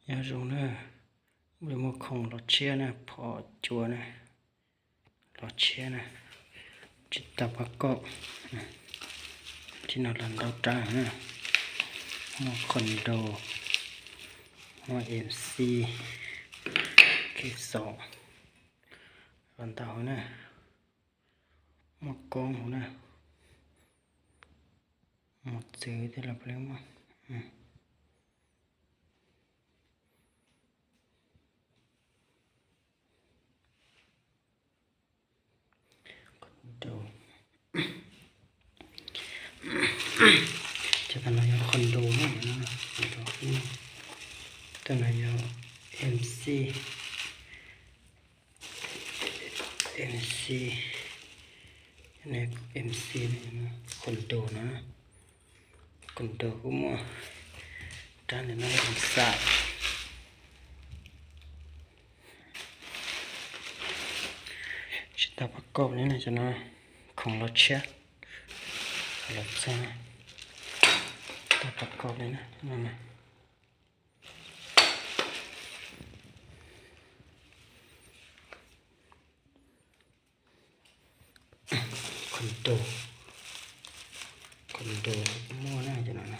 Nyob zoo na, wb muaj khoom los tshiab na, phom cua na, los tshiab na, tsis tau pab koj. Tib no los ntau rab na, muaj condo, muaj M C, kev xom, los ntau na, muaj koob hauv na, mus txwv thiab los puav leej muaj. Ces tag no yog condo na, tag no yog M C, M C, M C, condo no, condo kuj muaj rab ntawm no yog xam. Tsis tau pab koj li na, cov no khoom los tshiab, los txog, tsis tau pab koj li na. Condo, condo muaj na, cov no na.